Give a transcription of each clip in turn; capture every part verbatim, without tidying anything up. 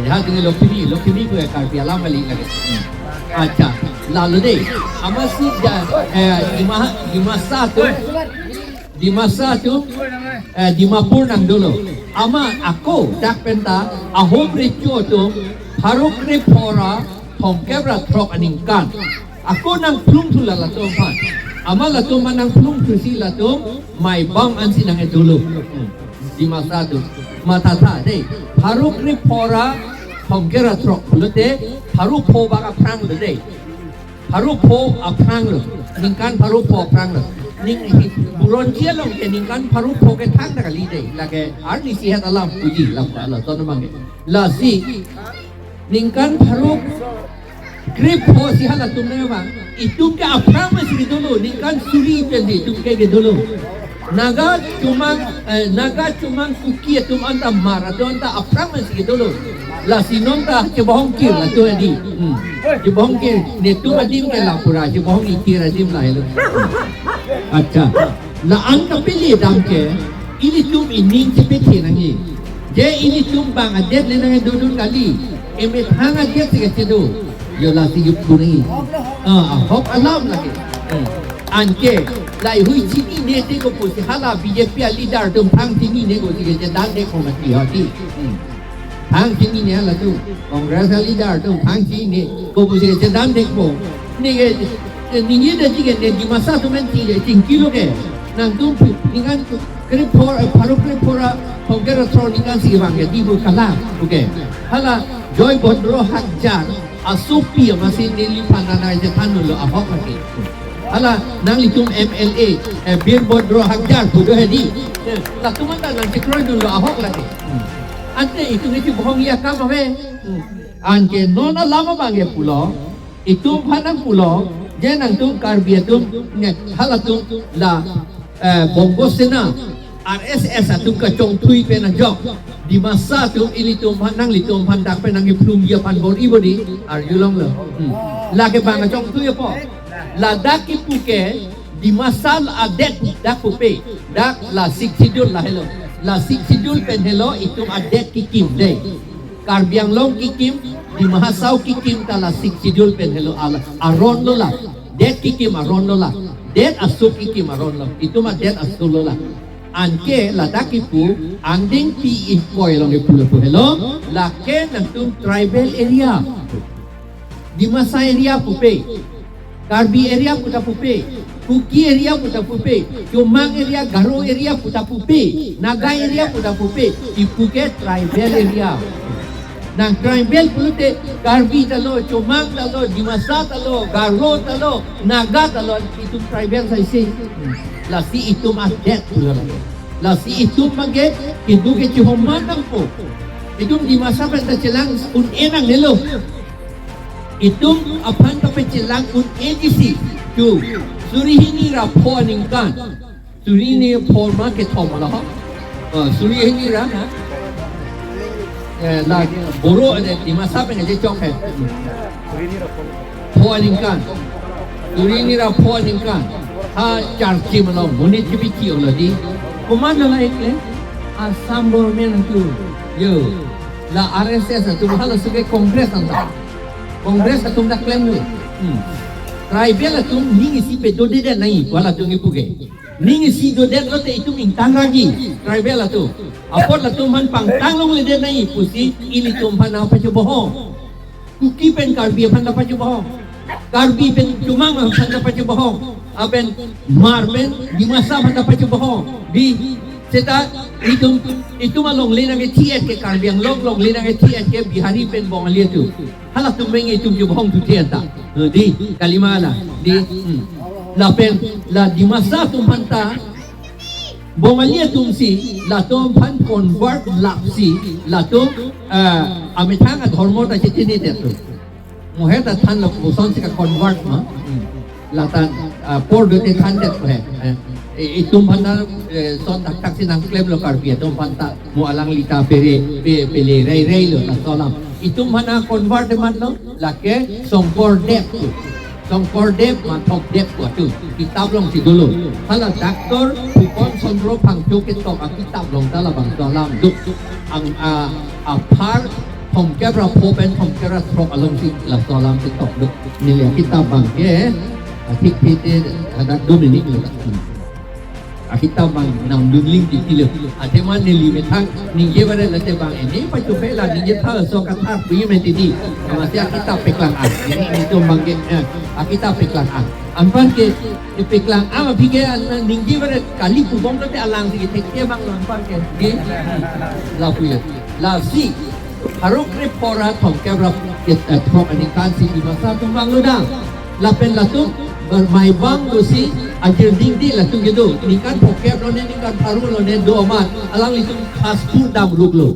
Ya, tinggi Lokimi, Lokimi pu Karbi alam kali lagi. Hmm. Acha, lalu dei, amatsi ja, eh, Dima, Dimasa atum, Dimasa atum, eh, Dimapur nangdolo. Amat ako dak penta, ahom recho atum, pharo kre phora, thomkep ra throk aningkan. Ako nangphlung thu la latum aphan. Amat latum aphan nangphlung thusi latum Maibang ansi nangkedolo. Hmm. Dimasa atum. Mathatha dei. Pharo kre phora thomkep ra throk pulote pharo pho bak aphrang lo dei. Pharo pho aphrang lo. Ningkan pharo pho aphrang lo. Ning hi buron chia long ke ningkan pharo pho ke thangta kali dei. Lake arnisi het alam puji lam ka lo ton mang ke. Lasi ningkan pharo kre pho si halatum nang bang. Itum ke aphrang masi kedolo, ningkan suri pensi itum ke kedolo. Naga Chomang, eh, Naga Chomang Kuki atum anta Mar atum anta aphrang masi kedolo. Lasi nonta chebohong kir latum adi. Hmm. Chebohong kir, netum adim ke la pura, chebohong ikir adim lahelo. Acha. La-an kapili dam ke, ilitum ining chepethe nangji. Je ilitum bang adet le nangdodun kali. Emethang adet si kachedo. Yo lasi yup kunai. Ah, ahok alam lagi. Hmm. Anke, laheihui chinine te ko pusi hala B J P a leader atum thang chinine ko si kachedan de ko mati hati. Hmm. Thang chinine halatum, Congress a leader atum thang chinine ko pusi kachedan de ko. Neke, eh, neke dei ke ne Dimasa atum men chinine chingkilo ke. Nangtum pu, ningkan kre phor, eh, pharo kre phora, thomkep ra throk ningkan si bang ke, di bu kalang. Okay. Hala, Joy Bhadra Hakjar, asopi amatsi neliphan nang chethanlo ahok lagi. Hala, nanglitum M L A, eh, Bir Bhadra Hakjar pu do hedi. Eh, latum anta nangchekroidunlo ahok lagi. Hmm. Ante itum iti bohong ya kam ave. Hmm. Anke non alam abang ke pulo, itum aphan nangpulo, je nangtum Karbi atum, ne, halatum la, eh, Bongo Sena, R S S atum kachongthui pen ajok, Dimasa atum ilitum aphan, nanglitum aphan dak pen nangkephlungji aphan bor-i bor-i, arjulonglo. Hmm. Lake bang kachongthui apo. Ladak kipu ke, Dimasa adet dak pupe, dak la Sixth Schedule lahelo. La Sixth Schedule pen helo itum adet kikim dei. Karbi Anglong kikim, Dima Hasao kikim ta la Sixth Schedule pen helo ala, aron lo la. Det kikim aron lo la. Det asuk kikim aron lo. Itum adet asuk lo la. Anke ladak kipu, angdeng pi ingkoi along kipu lapu helo. Lake nangtum tribal area. Dimasa area pupe. Karbi area pu ta pupe, Kuki area pu ta pupe, Chomang area, Garo area pu ta pupe, Naga area pu ta pupe, kipu ke tribal area. Nang tribal pulote Karbi ta lo, Chomang ta lo, Dimasa ta lo, Garo ta lo, Naga ta lo, itum tribal saisi. Lasi itum adet pulo. Lasi itum abang ke, itum ke chihoman nangpo. Itum Dimasa pen ta chelang un-e nangnelo. Itum aphan ta pen chelang un-e ji si. Tu, suri hini ra pho aningkan. Suri hini ra pho ma kethom lo ho. Eh, suri hini ra, ha? Eh, la Boro ade Dimasa pen aje chok hai. Pho aningkan. Suri hini ra pho aningkan. Ha charchi ma lo, monit kipi ki lo di. Komat lo la ikle? Assam government tu. Yo. La R S S atum halaso ke Congress anta. Congress atum dak klemlo. Hmm. Tribal atum ning isi pedodedet nangji, halatum kipu ke. Ning isi dodet lote itum ingtang ragi, tribal atum. Apot latum aphan pangtang longledet nangji pusi ilitum aphan nangpachebohong. Kuki pen Karbi aphan nangpachebohong. Karbi pen Chomang aphan nangpachebohong. Lapen Mar pen Dimasa aphan nangpachebohong. Di seta itum, itum alongle nangkethi-et ke, Karbi Anglong alongle nangkethi-et ke Bihari pen Bongali atum. Halatum meng itum chebohong thuthe anta. Eh, di, kalima la, di, hmm. Lapen, la Dimasa atum aphan ta, Bongali atum si, latum aphan convert lap si, latum, eh, amethang adhormo ta chetini det tu. Moher ta thanlo, koson si ka-convert ma. Hmm. Lata, ah, por do te than det he. Eh, i-, itum aphan ta, eh, son thakthak si nangklemlo Karbi atum aphan ta. Mo alangli ta pere, pe-, pele rei rei lo, laso alam. Itum aphan ta convert de mat lo, lake Songkor Dev tu. Songkor Dev, Mathok Dev pu atum. Kitap along si dolo. Hala Doctor Phukon Chandra Phangcho ketok akitap along ta labangso alam do. Ang, ah, aphar Thomkep ra pho pen thomkep ra throk alongsi laso alam si tokdok. Neli akitap abang ke, athik thik te hadak do mini lo. Akitap abang nangdun ling titi lo. Athema neli methang ningje bare late abang ini pachupe la ningje tha so kathak pi meti di. Amatsi akitap paklang-an. Ini, ini atum abang ke, eh, akitap paklang-an. Anpar ke, eh, paklang-an aphi ke an ningje bare kali kubong lote alangsi thekthe abang lo anpar ke. Di. Lapu ya. Lasi pharo kre pho ra thomkep ra, eh, throk aningkan si Dimasa atum vanglo dang. Lapen latum ber-, mai bang dosi ajir dingdi latum kedo. Ningkan phokep lone, ningkan pharo lone do amat. Alanglitum Khaspur damruklo.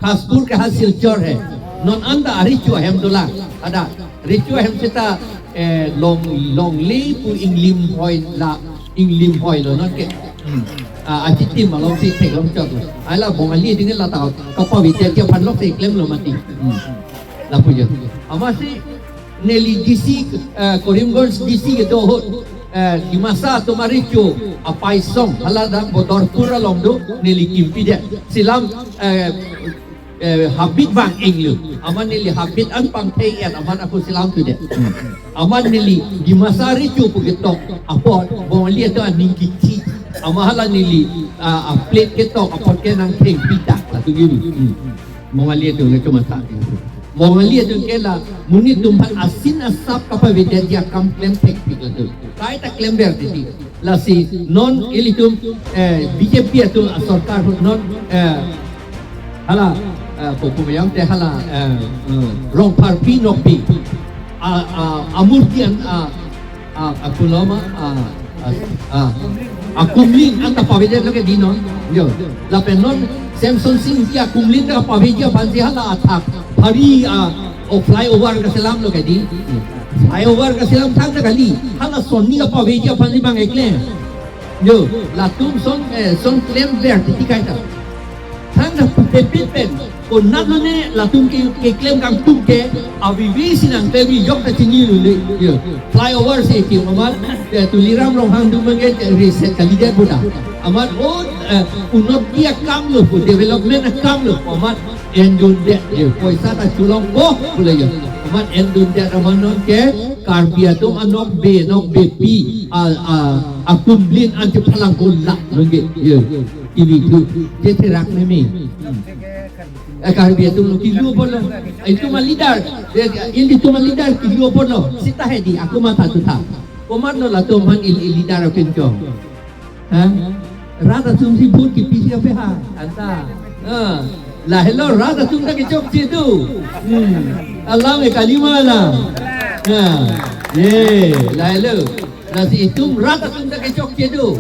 Khaspur ke ha Silchar he. Non anta arecho ahem dolang. Ada recho ahem seta, eh, long, longle pu English hoi la, English hoi lo non ke. Hmm. Ah, achitim alongsi theklong chot lo. Ai la Bongali ding la ta kapavedetji aphan lok si klemlo mati. Hmm. Lapu ya. Amatsi neli D C, eh, Karimganj D C kedo ahut, eh, Dimasa atum arecho apaisong hala dak Bodorpur along do neli kimpidet. Selam, eh, eh, habit vang-inglo. Amat neli habit an pangthei-et amat ako selam thudet. Amat neli Dimasa arecho pu ketok apot Bongali atum aning kithi. Amat hala neli, ah, ah, plate ketok apot ke nangthengpi dak latum gini. Hmm. Bongali atum ke cuma sa. Bongali atum ke la monit atum aphan asin asap kapavedetji akam klem thekpik latum. Kaita klemver titi. Lasi non ilitum, eh, B J P atum asorkar ahut non, eh, hala, eh, ko ko yang te hala, eh, eh, Rongpharpi Nokbe. A, a, amurti an, a, a, a, kuloma, a, a, a, akumlin anta pavedet lo ke di non. Yo. Lapen non Semson Sing Ingti akumlin ta paveji aphansi hala athak phari, a, o flyover kaselam lo ke di. Flyover kaselam thangta kali. Hala sonni kapaveji aphansi bang eklem. Yo, latum son, eh, son klemver titi kaita. Thangta pipit pen, konat lone latum ke, keklem kangtung ke, avivi si nangklemji jok ta chinilo le. Yo, flyover si ki amat, eh, Tuliram Ronghang atum abang ke, eh, reset kalidet boda. Amat o, eh, unnoti akam lo pu, development akam lo pu, amat endundet, yo, poisa ta cholongpo pule yo. Amat endundet amat non ke, Karbi atum anokbe, nokbepi, a, a, akumlin anti phalang kolak nungge. Yo, ivi thu, je therak meme. Eh, Karbi atum lo kilo apotlo. Itum aleader, eh, ilitum aleader kilo apotlo. Seta hedi, ako matha thu tha. Komatlo latum aphan il, il leader apinchong. Ha? Rat atum si vote kipisi ape ha? Anta. Ha. Lahelo rat atum ta kechokche do. Hmm. Alam e kalima la. Ha. Ye, lahelo. Lasi itum rat atum ta kechokche do.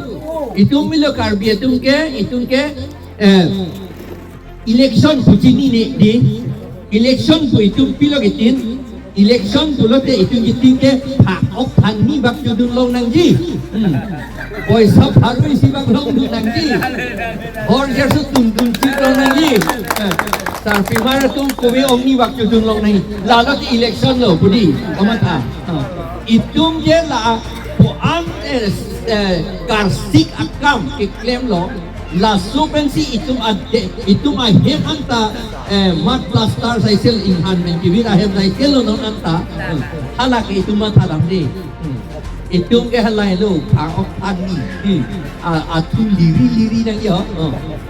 Itum milo Karbi atum ke, itum ke, eh, election pu chinine di. Election pu itum pilo kitin. Election pulote itum kitin ke phak-ok phani bak chodun long nangji. Hmm. Poisa pharo isi bak longdun nangji. Hor gerso tuntun chit long nangji. Eh, sarpimar atum kove ongni bak chodun long nangji. Lalote election lo pu di. Komatha. Ha. Itum ke la ko-an, eh, eh, karsik akam keklemlo. Laso pensi itum ade, itum ahem anta, eh, mud plaster saisel inghan pen kivir ahem saisel lo non anta. Hala ke itum matha damde. Itum ke halahelo, phak-ok phani. A, athu liri liri nangji ho.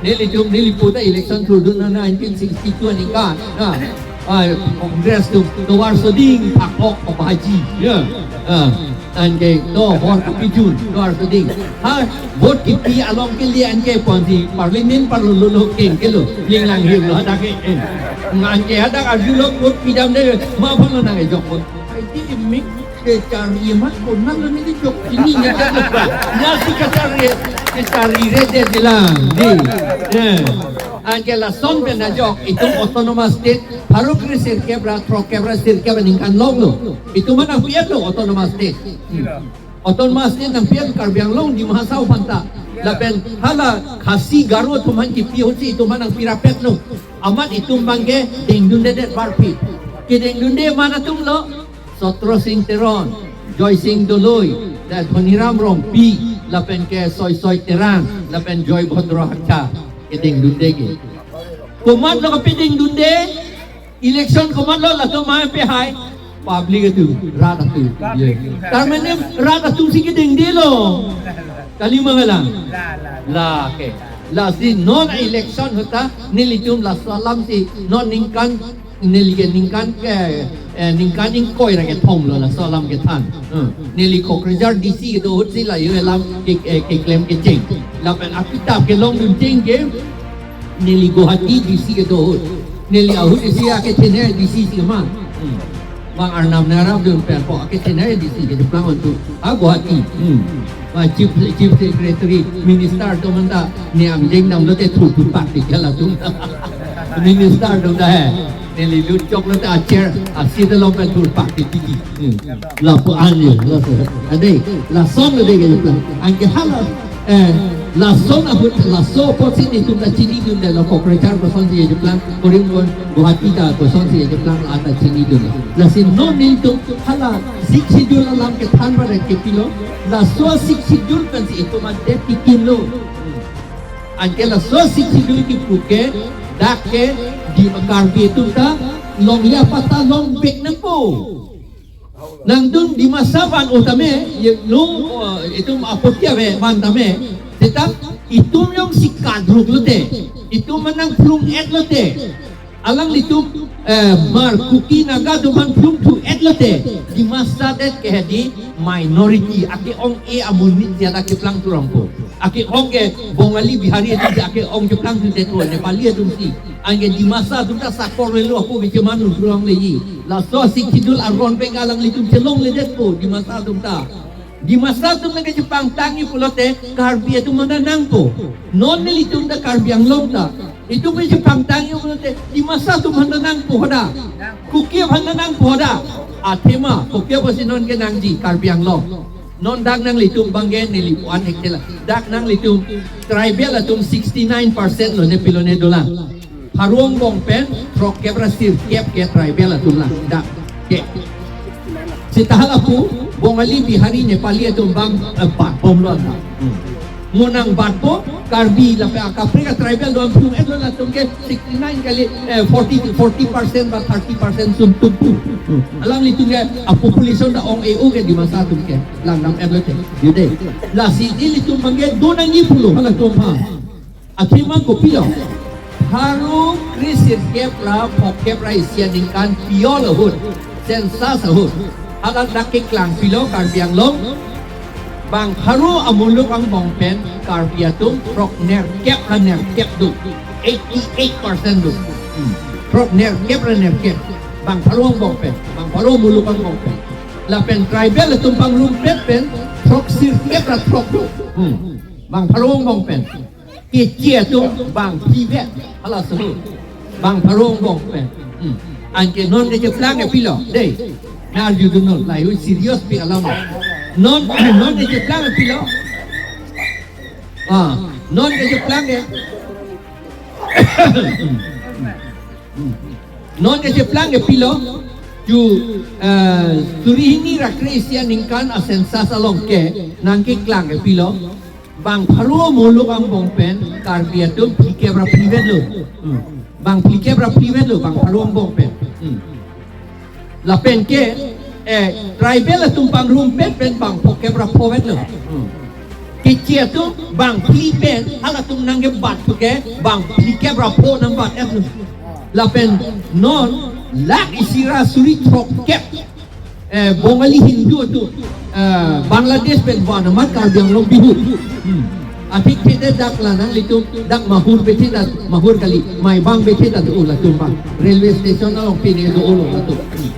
Nelitum, neli puta election thurdun na nineteen sixty-two aningkan. Ah, Congress atum tovar soding phak-ok phaji. Ya. Ah, anke to hor kapijun tovar soding. Ha, vote kipi along ke liye anke ponsi parliament parlo lo lo keng ke lo. Ling lang hir lo hadak ke. Eh. Anke hadak arjulo vote pidamde ma aphan lo nangkejok vote. Ai di mik kechari amat konat lo neli jok ini neli jok. Nasi kechari, kechariredet lang. Di. Ya. Anke lason pen ajok itum autonomous state pharo kre sirkep ra, throkkep ra, sirkep aningkan longlo. Itum aphan nangpi-etlo autonomous state. Hmm. Autonomous state nangpi-et Karbi Anglong Dima Hasao aphanta. Lapen hala Khasi Garo atum aphan kipi ahutsi itum aphan nangpi rapetlo. Amat itum abang ke dengdundedet varphit. Kedengdunde amat atum lo, Satya Singh Teron, Joysing Doloi, da Dhoniram Rongpi, lapen ke Soisoi Terang, lapen Joy Bhadra Hakcha, kedengdunde ke. Komatlo kapedengdunde, Election komatlo latum ma pehai. Public atum, rat atum. Public atum. Karmane rat atum si kedengdelo. Kali ma hala? La, la, la. La ke. Lasi non election ahut ta nelitum laso alam si non ningkan, neli ke ningkan ke, eh, ningkan ingkoi ra kethom lo laso alam kethan. Hmm. Neli Kokrajhar D C kedo ahut si la yo alam ke, eh, keklem kecheng. Lapen akitap kelongdun cheng ke neli Guwahati D C kedo ahut. Neli ahut isi akethenei D C si ma. Hmm. Bang Arnam Naram dun pen po akethenei D C kejeplang untu. Ah, Guwahati. Hmm. Ah, Chief, Chief Secretary, Minister atum anta ne angjeng damlote thurthur pak ti kela tum. Minister atum ta he. Neli lut choklote a-chair, a-seat along pen thurpak ti ti. Hmm. Lapu anyo, lapu. Ade, lason ade kejeplang. Anke hala, eh, lason ahut, laso apotsi nelitum ta chinidundelo Kokrajhar kosonsi kejeplang, Karimganj, Guwahati ta kosonsi kejeplang la-an ta chinidunlo. Lasi non nelitum hala Sixth Schedule alam kethan baret kepilo, laso Sixth Schedule pensi itum adet kikinlo. Anke laso Sixth Schedule kipu ke, dak ke, di Karbi atum ta longle apatta long vek nangpo. Nangdun Dimasa van o tame, ye nung, uh, itum apotki ave van tame, seta itum jongsi kadruk lote, itum manang phlung-et lote, alanglitum, eh, Hmar, Kuki, Naga atum aphan phlung thu-et lote, Dimasa det ke hedi minority, ake-ong-e amonit jada keplang thurongpo. Ake-ong ke Bongali, Bihari atum si ake-ong keplang thu det po, Nepali atum si. Anke Dimasa atum ta sakor lelo ako ke cheman thurong leji. Laso Sixth Schedule arong pen alanglitum chelongledetpo Dimasa atum ta. Dimasa atum lake chepangtangji pulote Karbi atum mana nangpo. Non nelitum ta Karbi Anglong ta. Itum ke chepangtangji pulote Dimasa atum mana nangpo hoda. Kuki mana nangpo hoda. Athema, Kuki apotsi non ke nangji Karbi Anglong. Non dak nanglitum abang ke neli puan hekchela. Dak nanglitum tribal atum sixty-nine percent lo ne pilo ne dolang. Pharo angbong pen throkkep ra sirkep ke tribal atum lang dak ke. Seta halapu Bongali, Bihari, Nepali atum abang, eh, batbomlo anta. Hmm. Mo nangbatpo, Karbi lapen akaprek a-tribal do-an phlung-etlo latum ke sixty-nine kali, eh, forty, forty percent ba thirty percent sum tumpu. Hmm. Alanglitum ke a-population ta ong-e o ke Dimasa atum ke langdam-etlo te. Judai. Lasi ilitum abang ke do nangji pulo halatum aphan. Athema kopilo? Pharo kre sirkep ra phokep ra isi aningkan piyol ahut, census ahut, hala dak keklangpilo Karbi Anglong. Bang pharo amuluk angbong pen Karbi atum throknerkep ra nerkep do. Eighty-eight percent do. Hmm. Throknerkep ra nerkep. Bang pharo angbong pen, bang pharo amuluk angbong pen. Lapen tribal atum pangrumpet pen throksirkep ra throk do. Hmm. Bang pharo angbong pen. Keche atum bang phli vet, halaso ahut. Bang pharo angbong pen. Hmm. Anke non kecheplang ke pilo. Dei. Nang arjudun non, lahei serious pi alam. Non, non kecheplang ke pilo. Ah, non kecheplang ke. Hmm. Non kecheplang ke pilo. Ju, eh, suri hini ra kre isi aningkan a-census along ke nangkeklang ke pilo. Bang pharo amuluk angbong pen Karbi atum phlikep ra phli vetlo. Hmm. Bang phlikep ra phli vetlo, bang pharo angbong pen. Hmm. Lapen ke, eh, tribal atum pangrumpet pen bang phokep ra pho vetlo. Hmm. Keche atum bang phli pen, halatum nangkebat thu ke bang phlikep ra pho nangbat-etlo. Lapen non lakh isi ra suri throkkep, eh, Bongali Hindu atum, eh, Bangladesh pen van amat Karbi Anglong bihu. Hmm. Athik thede dak la nanglitum dak Mahur bethedet, Mahur kali, Maibang bethedet o latum abang. Railway station along pine do-olo latum. Hmm.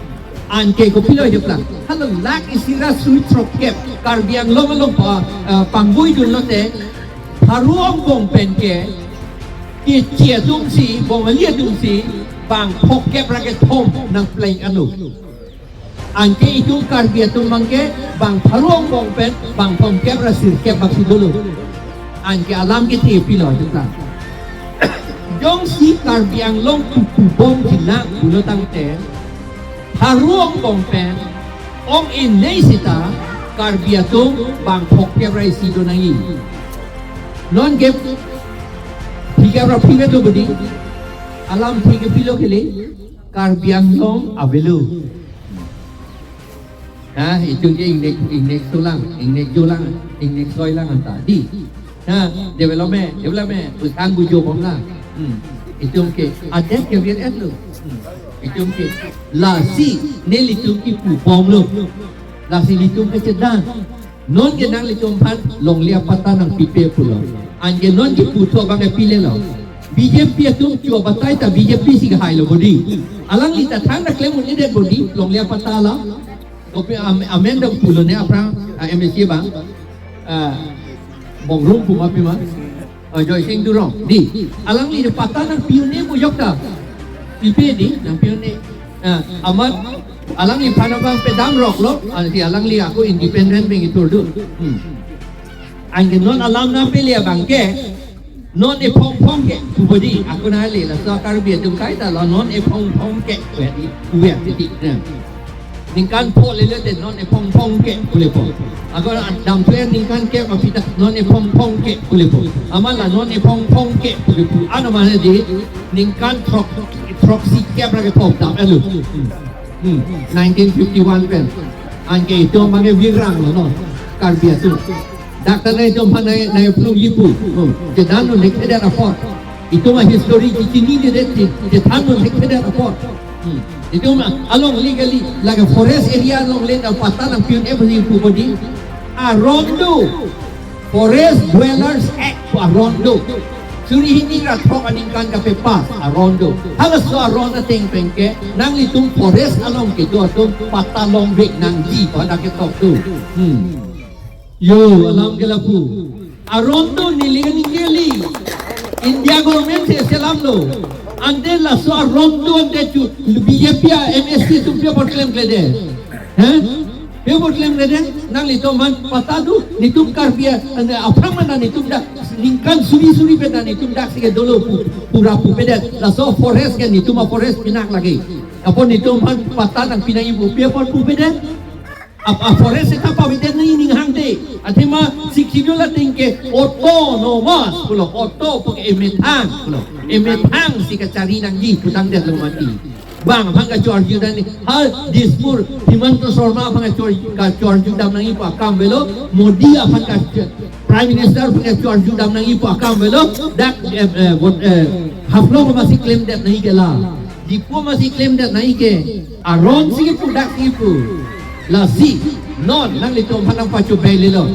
Anke kopilo kecheplang? Hala lakh isi ra suri throkkep Karbi Anglong along pa, eh, pangbuidun lote, pharo angbong pen ke, keche atum si, Bongali atum si, bang phokep ra kethom nangpleng anu. Anke itum Karbi atum abang ke bang pharo angbong pen bang thomkep ra sirkep bak si dolo. Anke alam kethe pilo kecheplang? Jongsi Karbi Anglong pupu bom jilang pulo tangte, pharo angbong pen ong-e nei seta Karbi atum bang phokep ra isi do nangji. Non ke phlikep ra phli vetlo bodi. Alamthe ke pilo kele. Karbi Anglong avelo. Ha, itum ke ingnek, ingnek solang, ingnek jolang, ingnek soilang anta. Di. Ha, development, development, pusang bujo bomla. Hmm. Itum ke adet ke vir et lo. Hmm. Itum ke lasi nelitum kipubomlo. Lasi nelitum kachethan. Non ke nanglitum aphan longle apatta nangpipe pulo. Anke non ke puthot abang ke pilelo. B J P atum chuo batai ta B J P si kehailo bodi. Alangli ta thangta klem un-edet bodi longle apatta la. Kopi am-, amen dong pulo ne aphrang, ah, M A C abang. Ah, Bongrung pu ma pi ma. Oh, Joysing Teron. Di. Alangli de patta nangpi un-e pu jokta. Pipe di, nangpi un-e. Ah, amat alangli aphan abang pedam rok lo, ah, di alangli ako independent pen itur do. Hmm. Anke non alam nangpele abang ke, non ephong phong ke, pu bodi, ako nangli laso Karbi atum kaita lo, non ephong phong ke, pu ya di, pu ya di, di. Nah. Ningkan pho lele te non ephong phong ke, pu le po. Ako damthu ningkan kep aphi ta non ephong phong ke, pu le po. Amat la non ephong phong ke, pu le po. Ano mane di, ningkan throk, throksi kep ra kethom dam-etlo. Hmm. Hmm. Nineteen fifty-one pen. Anke itum abang ke virang lo, no. Karbi atum. Dak ta nai itum aphan nai, nai phlung lipu. Hmm. Chethan un thekthedet apot. Itum a-history chechinine det, che-, chethan un thekthedet apot. Hmm. Itum alongle kali, lake forest area alongle ta patta nangpi un-e pusi pu bodi. Aron do. Forest Dwellers Act pu aron do. Suri hini ra throk aningkan kape-pass aron do. Halaso aron ateng pen ke nanglitum forest along kedo atum patta longvek nangji pu hadak ketok do. Hmm. Yo, alam ke lapu. Aron do neli kaningje kali. India government si selam lo. Ante laso aron do ante chu B J P a-M A C atum pi apot klemkledet. Hah? Pi apot klemkledet? Nanglitum aphan patta do, netum Karbi a, ane aphrang mana netum dak ningkan suri suri pen netum dak si kedolo pu, pura pupedet. Laso forest ke netum a-forest pinak lagi. Apot netum aphan patta nangpi nangji pu pi apot pupedet? Ap, a-forest ta pavidet nangji ning hangte. Athema Sixth Schedule ateng ke autonomous pulo, auto pu ke emethang pulo. Emethang si kachari nangji pu tangdetlo mati. Bang aphan kacho-arju dam nangji. Ha Dispur Himanta Sarma aphan kacho-, kacho-arju dam nangji pu akam avelo. Modi aphan ka Prime Minister aphan kacho-arju dam nangji pu akam avelo. Dak, eh, eh, what, eh, Haflong masi klemdet nangji ke la. Diphu masi klemdet nangji ke. Aron si kipu dak si kipu. Lasi non nanglitum aphan nangpachobei lelo.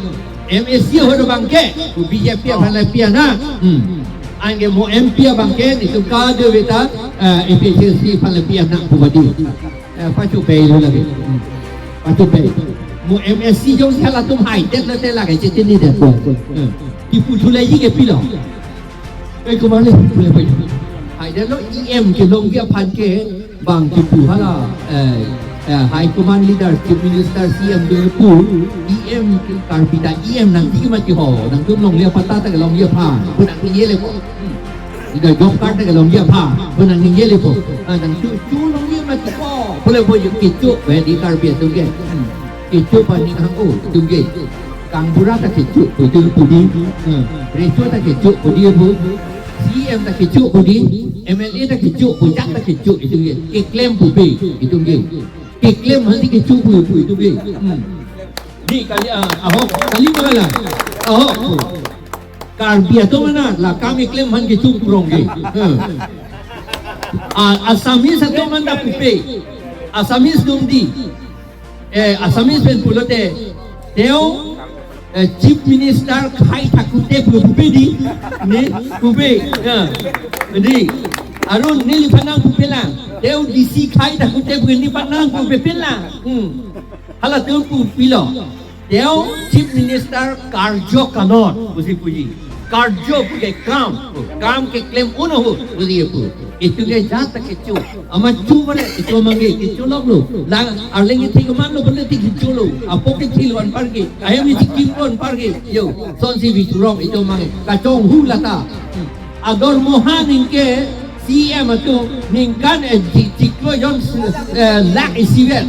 M A C ahut abang ke, pu B J P aphan le pi anak. Hmm. Anke mo M P abang ke, netum kadokave ta, eh, A P H L C aphan le pi anak pu badi. Eh, pachobei lo lagi. Hmm. Pachobei. Mo M A C jongsi halatum haidet lote lake chetinidet. Hmm. Kipu thulai ji ke pilo. Eh, kemana? Haidet lo E M kelongji aphan ke bang kipu hala, eh, eh, High Command Leader, Chief Minister, C M do pu, E M ke Karbi ta E M nangji mati ho, nangtum longle apatta ta kelongji aphan, pu nangningje le po. Ida job card ta kelongji aphan, pu nangningje le po. Ah, nangchu, chu longji mati ho, pu le po yo kecho, eh, di Karbi atum ke. Hmm. Kecho pu aning hang o, itum ke. Gaonbura ta kecho pu itum pu di. Hmm. Recho ta kecho pu di pu. C M ta kecho pu di. M L A ta kecho pu, jak ta kecho itum ke. Keklem pupe itum ke. Keklem hasi kecho pu pu itum ke. Hmm. Di kali, ah, ahok, kali mana la? Ahok. Karbi atum mana la kam keklem aphan kecho pu rong ke. Hmm. Ah, Assamese atum mana pupe. Assamese atum di. Eh, Assamese pen pulote, teo, eh, Chief Minister khai thakthute pu pupe di, ne, pupe, ya, di, arun neliphan nangpupe lang, teo D C khai thakthute pu neliphan nangpupe lang, hmm, halatum pu pilo, teo Chief Minister karjo kanon, pusi puji. Karjo pu ke kam, kam keklem un ahut, pusi pu. Itum ke jat ta kecho. Amat chu bole, itum abang ke kecho lok lo. Lang arleng ke thik man lo, bole thik kecho lo. Apo ke thilo anparke. Ahem ni thik kim lo anparke. Yo, sonsi bi churong itum abang ke. Kachonghu lata. Ador moha ningke C M atum ningkan, eh, chik-, chiklo jon, eh, lakh isivet.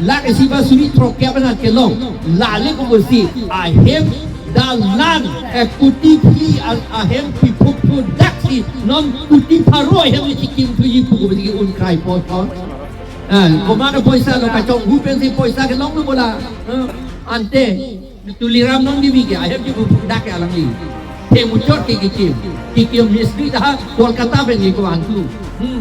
Lakh isi ba suri throk kep anat kelong. Lale ko si ahem dalan, eh, kotiphi a-, ahem piphuk Thudak si non kuti pharo ahem si kim thuji pu ko bisi un krai po po. Ah, komat apoisa lo, kachonghu pensi poisa kelong lo bola. Ah, ante Tuliram Nondibi ke ahem ke thudak ke alangli. Phe muchot ke kikim. Kikim mistri dah Kolkata pen ke ko antu. Hmm.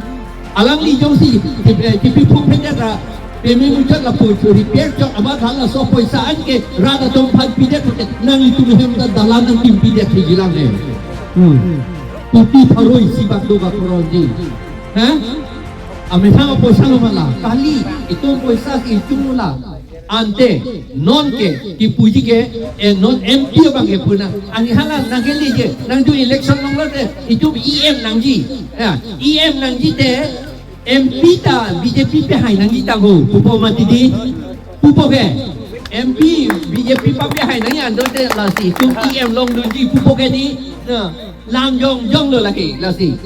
Alangli jongsi tipi, tipi phung phendet ra peme muchot lapu churi per chot amat halaso poisa an ke rat atum aphan pidet ke nanglitum ahem ta dalan nangkim pidet ke jilang he. Hmm. Kuti pharo isi bak do bak ronji. Ha? Amethang poisa lo mala. Kali itum poisa ke ichung lo la. Ante non ke kipuji ke, eh, non M P abang ke pu nang. Ani hala nangkele je, nangdu election longlo te itum E M nangji. Ya, E M nangji te M P ta B J P pehai nangji tangho, pupo mati di. Pupo ke M P B J P pehai nangji ando te lasi itum E M longdunji pupo ke di. Ya, lam jongjong lo lake lasi.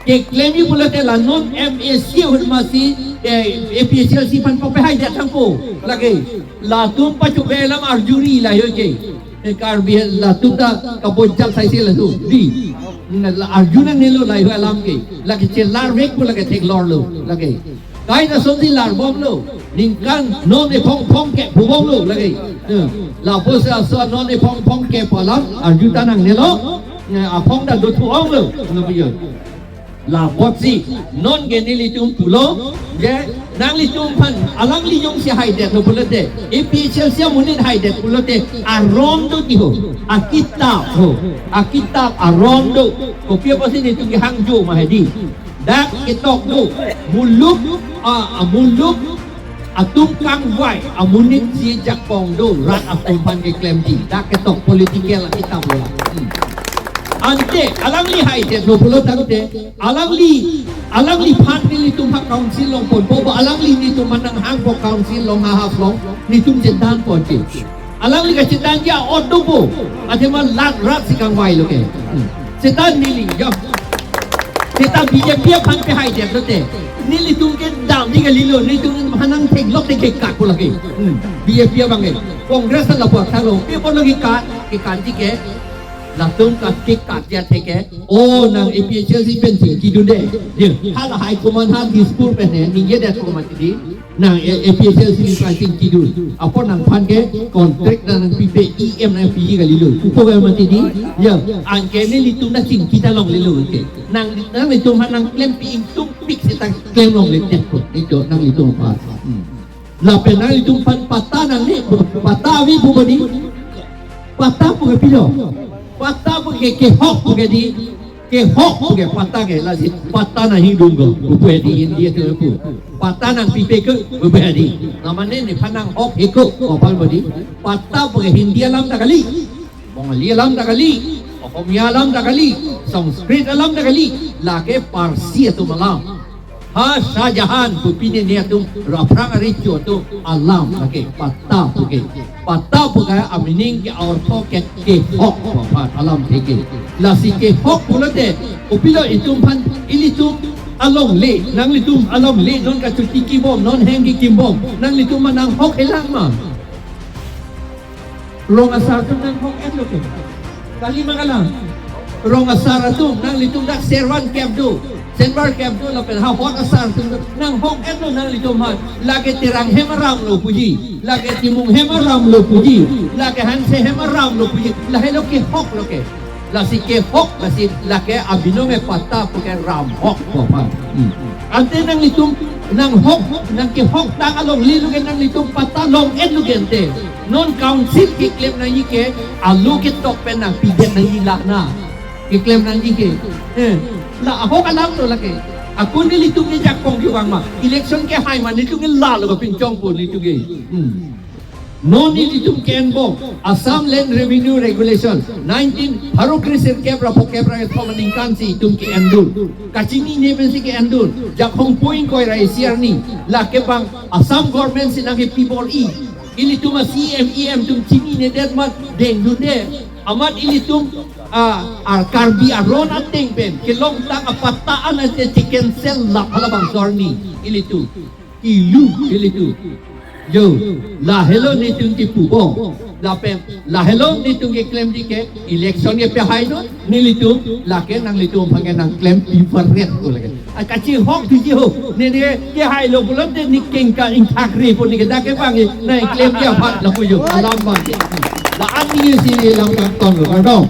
Keklemji pulote la non M A C ahut masi, eh, A P H L C aphan pehaidet tangpo lake. Latum pachobe alam arjuri la yo ke. Eh, Karbi latum ta kabonchal saisi latum. Di. Na la arju nangnelo la yo alam ke. Lake chelarvek pu lake theklor lo lake. Kaita sonsi larbomlo. Ningkan non ephong phong ke pubomlo lake. Eh, lapusi aso non ephong phong ke pu alam arju ta nangnelo. Eh, aphong ta dothu onglo. Ano biyo. Lapotsi non ke nelitum pulo, je nanglitum aphan alangli jongsi haidetlo pulote, A P H L C amonit haidet pulote, aron do ti ho, akitap ho, akitap aron do, kopi apotsi nelitum kehang jo ma hedi. Dak ketok do, muluk, ah, ah, muluk, atum kangvai, amonit si jakong do, rat atum aphan keklemji, dak ketok political akitap lo. Hmm. Ante, alangli haidetlo pulo tangte, alangli, alangliphan nelitum ha council longponpo, ba alangli nelitum aphan nanghangpo council along ha Haflong, nelitum chedanpo je. Alangli kachedanji a-ot dopo, athema lat rat si kangvailo ke. Hmm. Chedan neli, ya. Seta B J P aphan pehaidetlo te. Nelitum ke damji kalilo, nelitum aphan nangtheklok te kekat pu lake. Hmm. B J P abang ke. Congress lapu athalo, pe pu lo kekat, kekatji ke. Latum kat kekat ya theke. O nang A P H L C pensi kidunde. Ya, hala High Command ha Dispur pen he, ningjedet komat di. Nang A-, A P H L C ni pricing kidun. Apot nangphan ke contract nangpipe E M nangpiji kalilo. Pupo ke mati di. Ya, anke nelitum nangchingki ta longlelo ke. Nang, nanglitum aphan nangklempi ingtungpik seta klem longle tet ko. Ijo nanglitum aphan. Hmm. Lapen nanglitum aphan patta nangne, patta ave pu ko di. Patta pu ke pilo. Patta pu ke kehok pu ke di. Kehok pu ke patta ke lasi patta nanghidung ko. Pu pu di India ke pu. Patta nangpipe ke pu pu di. Namane nephan nanghok he ko. Kopal pu di. Patta pu ke Hindi alam ta kali. Bengali alam ta kali, Ohomiya alam ta kali, Sanskrit alam ta kali, lake Parsi atum alam. Ha Shah Jahan pu pini ne atum aphrang arecho atum alam lake patta pu ke. Patta pu ke a-meaning ke a-ortho ke kehok pu aphan alam theke. Lasi kehok pulote, kopilo itum aphan ilitum alongle, nanglitum alongle, non kachotiki bom, non hengki kimbom, nanglitum aphan nanghok helang ma. Rong asar atum nanghok-etlo ke. Kali ma kalang. Rong asar atum nanglitum dak servan kep do. Servan kep do lapen ha hot asar atum nanghok et lo nanglitum aphan. Lake Terang hem aram lo puji. Lake Timung hem aram lo puji. Lake Hanse hem aram lo puji. Lahelo kehok lo ke. Lasi kehok, lasi lake abinong e patta pu ke ramhok pu aphan. Hmm. Ante nanglitum nanghok, nangkehok tang alongle lo ke nanglitum patta long-et lo ke ante. Non council keklem nangji ke, alo ketok pen nangpidet nangji la na. Keklem nangji ke. Eh, la ahok alam lo lake. Ako nelitum ke jakong kevang ma. Election kehai ma nelitum ke lalo kapinchong po nelitum ke. Hmm. Non nelitum ke-enbom, Assam Land Revenue Regulation, nineteen, pharo kre sirkep ra phokep ra kethom aningkan si itum ke-endun. Kachinine pensi ke-endun, Jakhong point koi ra isi arni, lake bang Assam government si nangkepi bor-i. Ilitum a-C M, E M atum chininedet amat dengdunde. Amat ilitum, ah, ah, Karbi aron ateng pen, kelongtang apatta an ante che-cancel lap halabangso arni, ilitum. Kilu ilitum. Jo, lahelo nelitum kipubom. Lapen lahelo nelitum keklemji ke election ke pehai do, nelitum lake nanglitum aphan ke nangklem piper ret ko lake. A kachihok diji ho, neli kehailo pulote ne kengkang ingthak ri pu neli ke dak ke bang nangklemji aphan lapu jo alam bang. La ani si alam kangton lo kardom.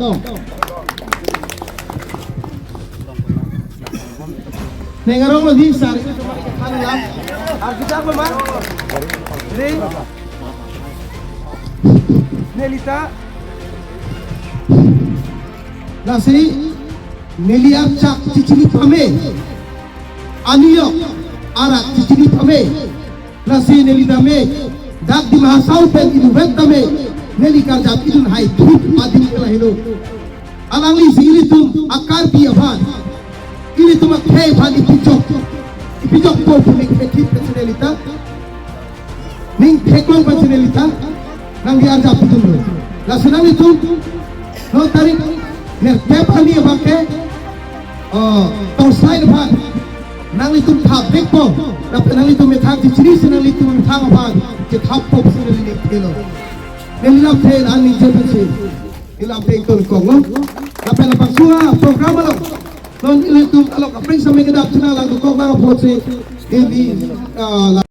Neng arong lo di sar. Arjudaklo ma. Re. Nelita. Lasi neli archak chechini pame. Aniyok arat chechini pame. Lasi neli tame dak Dima Hasao pen inutvet tame neli karjap idun hai thut adim ke lahelo. Alanglisi ilitum a-Karbi aphan, ilitum akhei aphan ipijok, ipijokpo pu ning thekthip pensi nelita, ning theklong pensi nelita nangli arjap idunlo. Lasi nanglitum non tarik nerkep arni abang ke, oh, torsai aphan nanglitum thap vekpo, lapen nanglitum methang chechini si nanglitum methang aphan chethappo pusi neli ning thelo. Neli lam thel an ningje pensi neli lam pengton konglo. Lapen labangso a-program along non ilitum along kaprek samai kedap china lang kok lang apotsi neli, ah,